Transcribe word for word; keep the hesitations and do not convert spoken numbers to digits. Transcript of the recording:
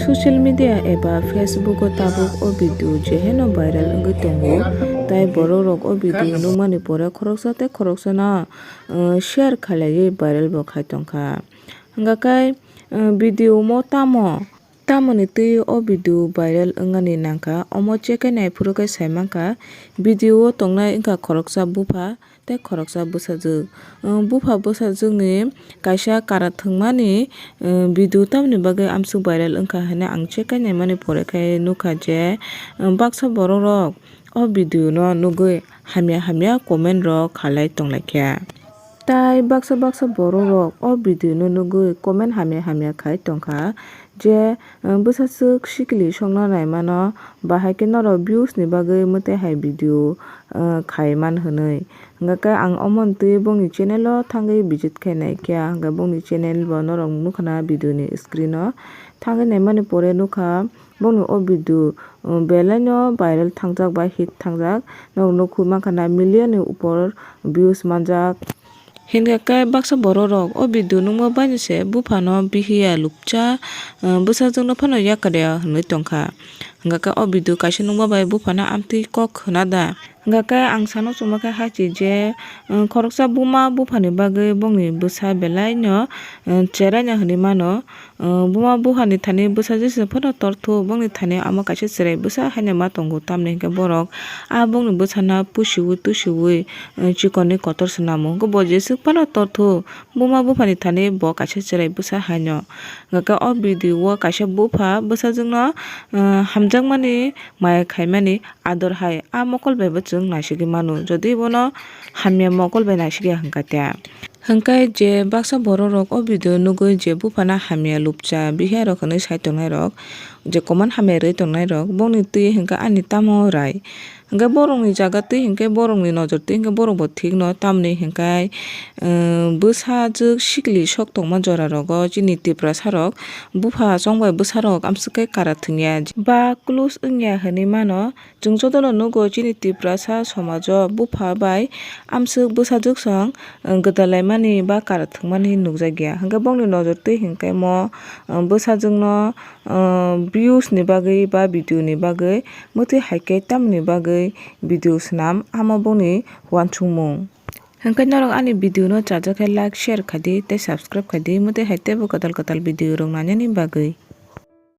Social media eba Facebook o tabuk o video jeheno viral wngwi tongo, tai borok rok o video nukmani pore khoroksa tei khoroksa no, uh, share khailaiwi viral bo khai tongkha. Hwnkha khe, uh, video mo tamo, tamoni twi o video viral wngnani nangkha, omo check khe naiphuru khe saimankha, video o tongnai wngkha khoroksa bupha tei khoroksa bwsajwk. Uh, bupha bwsajwkni kaisa kara thwngmani, uh, video tamoni bagwi amsuk viral wngkha hwnwi ang check khe naimani pore khe nukha je, uh, baksa borok rok o video no nugwi hamya hamya comment rok khalai tonglaikha. Tai baksa baksa borok rok o video no nugwi comment hamya hamya khai tongkha je, uh, bwsajwk sikili songna naimano, bahai khe norok views ni bagwi mwtai hai video, uh, khai man hwnwi. Hwnkha khe ang omo twi bongni channel o thangwi visit khai naikha, hwnkhe bongni channel bo norok nukha na video ni screen o. Thangwi naimani pore nukha bongni o video, um, belai no viral thangjak ba hit thangjak, norok nukhuk mankha na million ni upor views manjak. Hwnkha khe baksa borok rok o video nukma bai no se bupha no bihiya lupcha, um, bwsajwk no phano yakarya hwnwi tongkha. Hwnkha khe o video kaisa nukma bai bupha no amtwi kok khna da. Hwnkha khe ang sano chuma khe haichi je, um, khoroksa buma buphani bagwi bongni bwsa belai no, um, cherai no hwnwi mano. Uh, buma buphani thani bwsajwk se phano torthu, bongni thani amo kaisa chwrai bwsa haino ma tongo, tamni hwnkhe borok a bongni bwsano pusiui tusiui, uh, chikonwi kotor se namo. Hwnkhe bo jeswk phano torthu, buma buphani thani bo kaisa chwrai bwsa haino. Hwnkhe o video o kaisa bupha bwsajwkno, uh, hamjakmani maya khaimani ador hai a mokol bai bo chwng naisigwi mano, jodi bono hamya mokol bai naisigya hwnkha khe. Hwnkhe je baksa borok rok o video nugwi je buphano hamya lupcha bihiya rok hwnwi sai tongnai rok, je comment hamya rwi tongnai rok, bongni twi hwnkhe ani tamo rai. Hwnkhe borokni jaga twi hwnkhe borokni nojor twi hwnkhe borok bo thik no, tamni hwnkhe, um, bwsajwk sikili sok tongma jora rogo chini Tiprasa rok bupha chongbai bwsa rok amswk khe kara thwngya ba close wngya hwnwi mano. Chwng jotono nugo chini Tiprasa somajo bupha bai amswk bwsajwk song, uh, gwdalaimani ba kara thwngmani nukjakya. Hwnkhe bongni nojor twi hwnkhe mo, uh, bwsajwkno, uh, views ni bagwi ba video ni bagwi mwtwi hai khe tamoni bagwi video swnam, amo bongni uansukmung. Hwnkhe norok ani video no chajak khe like, share khaidi tei subscribe khaidi, mwtwi hai teibo kwtal kwtal video rok nainani bagwi.